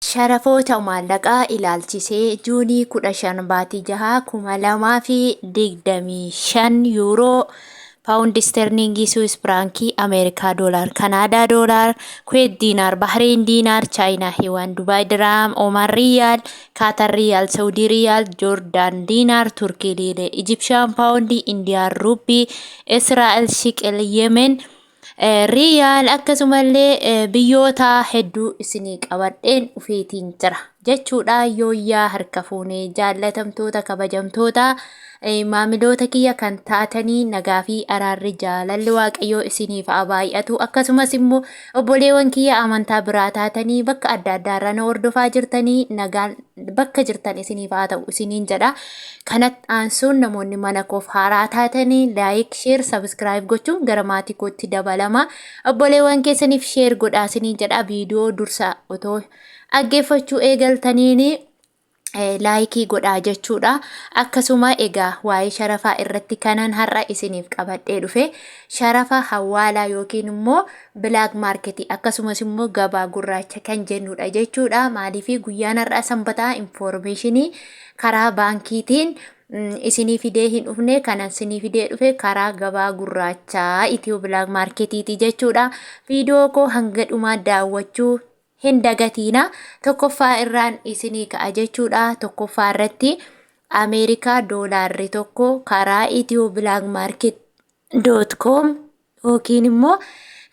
Sharafoota maallaqaa ilaalchisee Juunii 15 baatii 6 2025 Yuuroo, Paawundi Isterliingii, Suwiis Firaankii, Ameerikaa Doolaar, Kanaadaa Doolaar, Kuweet Diinaar, Bahreen Diinaar, Chaayinaa Hiwaan, Dubaay Diraam, Oomaan Riyaal, Kaatar Riyaal, Saudii Riyaal, Joordaan Diinaar, Turkii Liilee, Ijipshaan Paawundii, Indiyaan Ruuppii, Israa'el Shiqil, Yemen Riyaal, akkasumallee biyyoota hedduu isinii qabadheen dhufeetiin jira jechuudha. Yooyyaa, harka fuunee, jaallatamtoota, kabajamtoota maamiloota kiyya kan taatanii, nagaa fi araarri jaalalli Waaqayyoo isiniif haa baay'atu. Akkasumas immoo obboleewwan kiyya amantaa biraa taatanii bakka adda addaarraa na hordofaa jirtanii, nagaan bakka jirtan isiniif haa ta'u isiniin jedha. Kanatti aansuun namoonni mana koof haaraa taatanii like, share, subscribe gochuun gara maatii kootti dabalama. Obboleewwan keessaniif share godhaa isiniin jedha. Viidiyoo dursa otoo dhaggeeffachuu eegaltaniini like godhaa jechuudha. Akkasuma egaa waa'ee sharafaa irratti kanan har'a isiniif qabadhee dhufe sharafa hawaalaa yookiin immoo black market, akkasumas immoo gabaa gurraacha kan jennudha jechuudha. Maaliif guyyaan har'a Sanbataa information karaa baankiitiin isinii fidee hin dhufne, kanan isinii fidee dhufe karaa gabaa gurraachaa Ethio Black Marketiiti jechuudha. Viidiyoo koo hanga dhumaa daawwachuu hin dagatiina. Tokkoffaa irraan isinii ka'a jechuudha. Tokkoffaa irratti Ameerikaa doolaarri tokko karaa Ethio Black Market.com yookiin immoo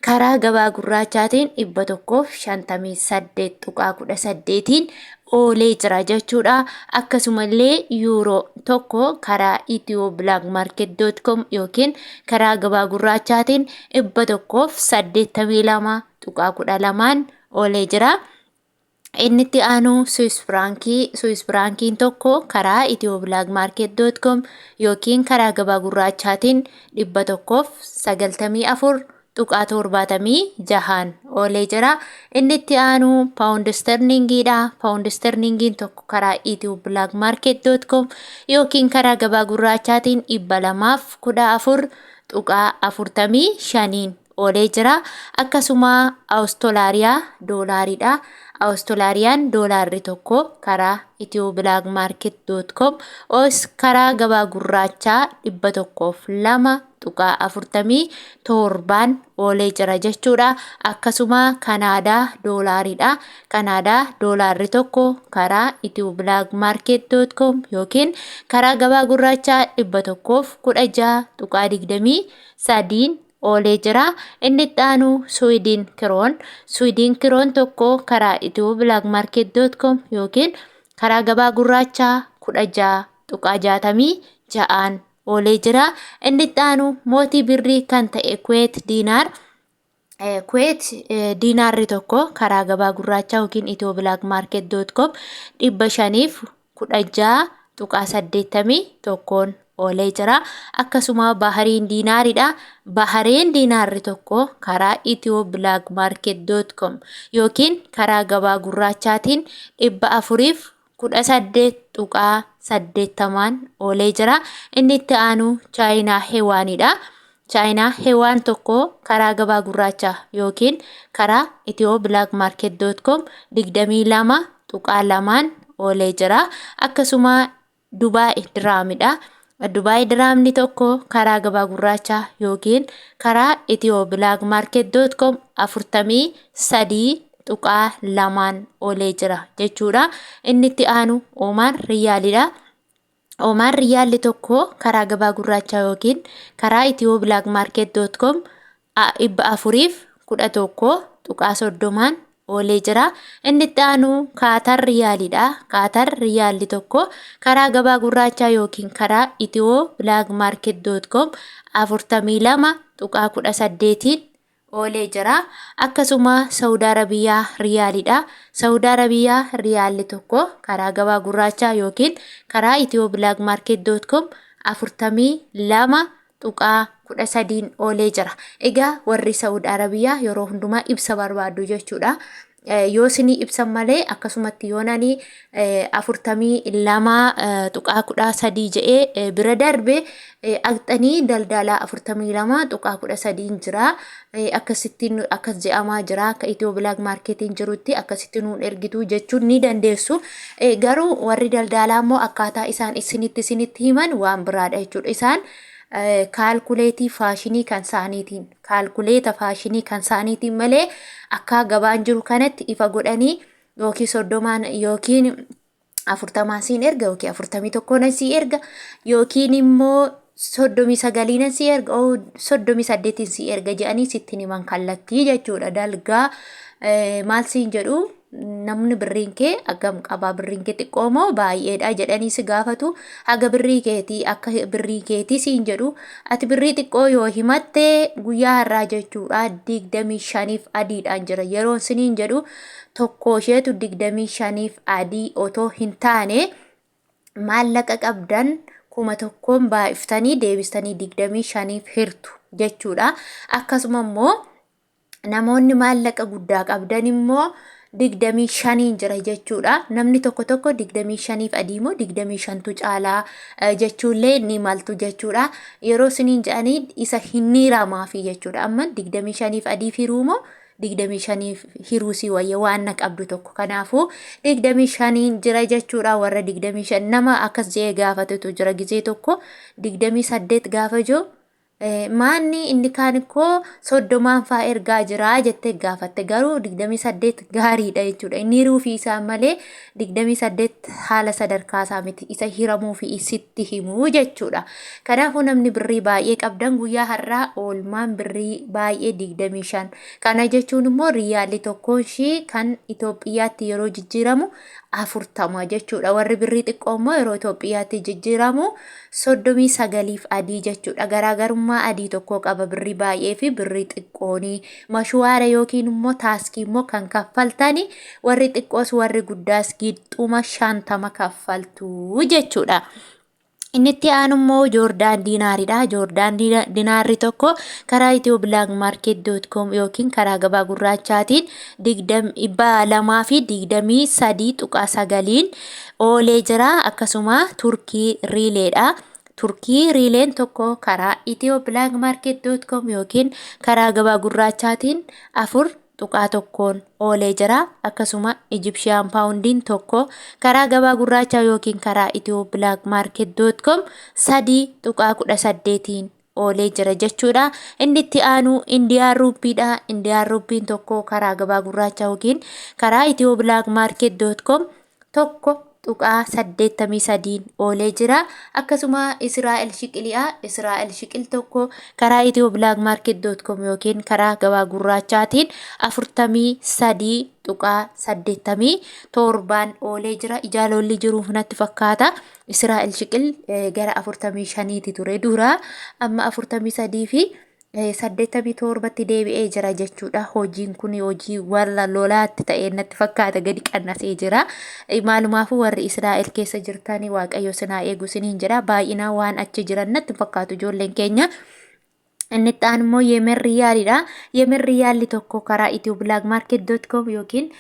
karaa gabaa gurraachaatiin 158.18n oolee jira jechuudha. Akkasumallee yuuroo tokko karaa Ethio Black Market.com yookiin karaa gabaa gurraachaatiin 182.12n oolee jira. Inni itti aanu Swiss Firaankii. Swiss Firaankiin tokko karaa Ethio Black Market.com yookiin karaa gabaa gurraachaatiin 194.76n oolee jira. Inni itti aanu Paawundi Sterlingiidha. Paawundi Sterlingiin tokko karaa Ethio Black Market.com yookiin karaa gabaa gurraachaatiin 214.45n oolee jira. Akkasuma Awustolaariyaa doolaariidha. Awustolaariyaan doolaarri tokko karaa Ethio Black Market.com os karaa gabaa gurraachaa 102.47n oolee jira jechuudha. Akkasuma Kanaadaa doolaariidha. Kanaadaa doolaarri tokko karaa Ethio Black Market.com yookiin karaa gabaa gurraachaa 116.23n oolee jira. Inni itti aanu Suwiidin Kiroon. Suwiidin Kiroon tokko karaa Ethio Black Market.com yookiin karaa gabaa gurraachaa 16.66n oolee jira. Inni itti aanu mootii birrii kan ta'e Kuweet Diinaar. Kuweet diinaarri tokko karaa gabaa gurraachaa yookiin Ethio Black Market.com 516.81n oolee jira. Akkasuma Bahariin diinaaridha. Bahareen diinaarri tokko karaa Ethio Black Market.com yookiin karaa gabaa gurraachaatiin 418.80n oolee jira. Inni itti aanu Chaayinaa Hewaanidha. Chaayinaa Hewaan tokko karaa gabaa gurraachaa yookiin karaa Ethio Black Market.com 22.2n oolee jira. Akkasuma Dubaay diraamidha. Dubaay diraamni tokko karaa gabaa gurraachaa yookiin karaa Ethio Black Market.com 43.2n oolee jira jechuudha. Inni itti aanu Oomaan Riyaalidha. Oomaan Riyaalli tokko karaa gabaa gurraachaa yookiin karaa Ethio Black Market.com 411.30n oolee jira. Inni itti aanu Kaatar Riyaalidha. Kaatar Riyaalli tokko karaa gabaa gurraachaa yookiin karaa Ethio Black Market.com 42.18n oolee jira. Akkasuma Saawud Arabiyaa Riyaalidha. Saawud Arabiyaa Riyaalli tokko karaa gabaa gurraachaa yookiin karaa Ethio Black Market.com 42.13n oolee jira. Egaa warri Saawud Arabiyaa yeroo hundumaa ibsa barbaadu jechuudha. Yoo isinii ibsan malee akkasumatti yoon ani 42.13 je'ee bira darbe aqxanii daldalaa 42.13 jira. Akkasittiin akkas je'amaa jira akka Itiyoo Bilaak Maarkeetiin jirutti akkasitti nuun ergitu jechuun ni dandeessu. Garuu warri daldalaa immoo akkaataa isaan isinitti isinitti himan waan biraadha jechuudha. Isaan kaalkuleetii faashinii kan isaaniitiin kaalkuleeta faashinii kan isaaniitiin malee akkaa gabaan jiru kanatti ifa godhanii yookiin 30n yookiin 40n siin erga yookiin 41n sii erga yookiin immoo 39n sii erga 38n sii erga jedhanii sitti himan kallattii jechuudha. Dalgaa maal siin jedhu namni birriin kee hagam qabaa birriin kee xiqqoo moo baay'eedha jedhanii si gaafatu haga birrii keetii akka birrii keetii siin jedhu ati birrii xiqqoo yoo himatte guyyaa har'aa jechuudha 25f adiidhaan jira yeroon siniin jedhu tokko isheetu 25f adii otoo hin taane maallaqa qabdan 1000n baay'iftanii deebistanii 25f hirtu jechuudha akkasuma immoo namoonni maallaqa guddaa qabdan immoo 25n jira jechuudha. Namni tokko tokko 25f adii immoo 25tu caalaa jechuullee ni maltu jechuudha. Yeroo isiniin jedhanii isa hin hiramaafi jechuudha. Amma 25f adiif hiruu moo 25f hiruu si wayya waan na qabdu tokko. Kanaafuu 25n jira jechuudha. Warra 25 nama akkas jedhee gaafatetu jira gizee tokko 28 gaafa jiru Maanni inni kaan ikkoo 30n faa ergaa jiraa jettee gaafatte garuu 28 gaariidha jechuudha. Inni hiruufii isaa malee 28 haala sadarkaa isaa miti isa hiramuufi sitti himuu jechuudha. Kanaafuu namni birrii baay'ee qabdan guyyaa har'aa oolmaan birrii baay'ee 25. Kana jechuun immoo riyyaalli tokkoon ishii kan Itoophiyaatti yeroo jijjiiramu 40 jechuudha. Warri birrii xiqqoo immoo yeroo Itoophiyaatti jijjiiramu 39f adii jechuudha. Garaagarummaa adii tokkoo qaba birrii baay'ee fi birrii xiqqooni. Mashuwaara yookiin immoo taaskii immoo kan kaffaltani warri xiqqoos warri guddaas gixxuma 50 kaffaltu jechuudha. Inni itti aanu immoo Joordaan diinaaridha. Joordaan diinaarri tokko karaa ethioblangmarket.com yookiin karaa gabaa gurraachaatiin 223.9n oolee jira. Akkasuma Turkii riileedha. Turkii riileen tokko karaa ethioblangmarket.com yookiin karaa gabaa gurraachaatiin 4.1n oolee jira. Akkasuma Ijipshiyaan paawundiin tokko karaa gabaa gurraachaa yookiin karaa ethioblangmarket.com 3.18n oolee jira jechuudha. Inni itti aanu Indiyaan ruuppiidha. Indiyaan ruuppiin tokko karaa gabaa gurraachaa yookiin karaa ethioblangmarket.com 1.83n oolee jira. Akkasuma Israa'el shiqili'a. Israa'el shiqil tokko karaa ethioblangmarket.com yookiin karaa gabaa gurraachaatiin 43.87n oolee jira. Ijaalolli jiruuf natti fakkaata. Israa'el shiqil gara 45ti ture dura amma 43 fi 87tti deebi'ee jira jechuudha. Hojiin kun hojii warra lolaatti ta'ee natti fakkaata gadi qannasee jira. Maalumaafuu warri Israa'el keessa jirtanii Waaqayyo sinaa eegu siniin jedha. Baay'inaan waan achi jiran natti fakkaatu ijoolleen keenya. Inni itti aanu immoo Yemen Riyaalidha. Yemen Riyaalli tokko karaa ethioblagmarket.com yookiin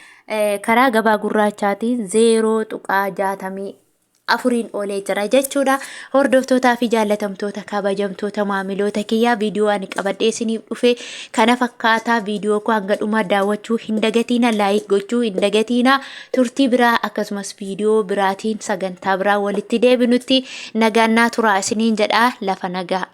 karaa gabaa gurraachaatiin 0.64n oolee jira jechuudha. Hordoftootaa fi jaallatamtoota kabajamtoota maamiloota kiyyaa viidiyoo ani qabadhee isiniif dhufe kana fakkaataa viidiyoo koo hanga dhumaa daawwachuu hin dagatiina laayik gochuu hin dagatiina turtii biraa akkasumas viidiyoo biraatiin sagantaa biraa walitti deebinutti nagaan naa turaa isiniin jedha lafa nagaa.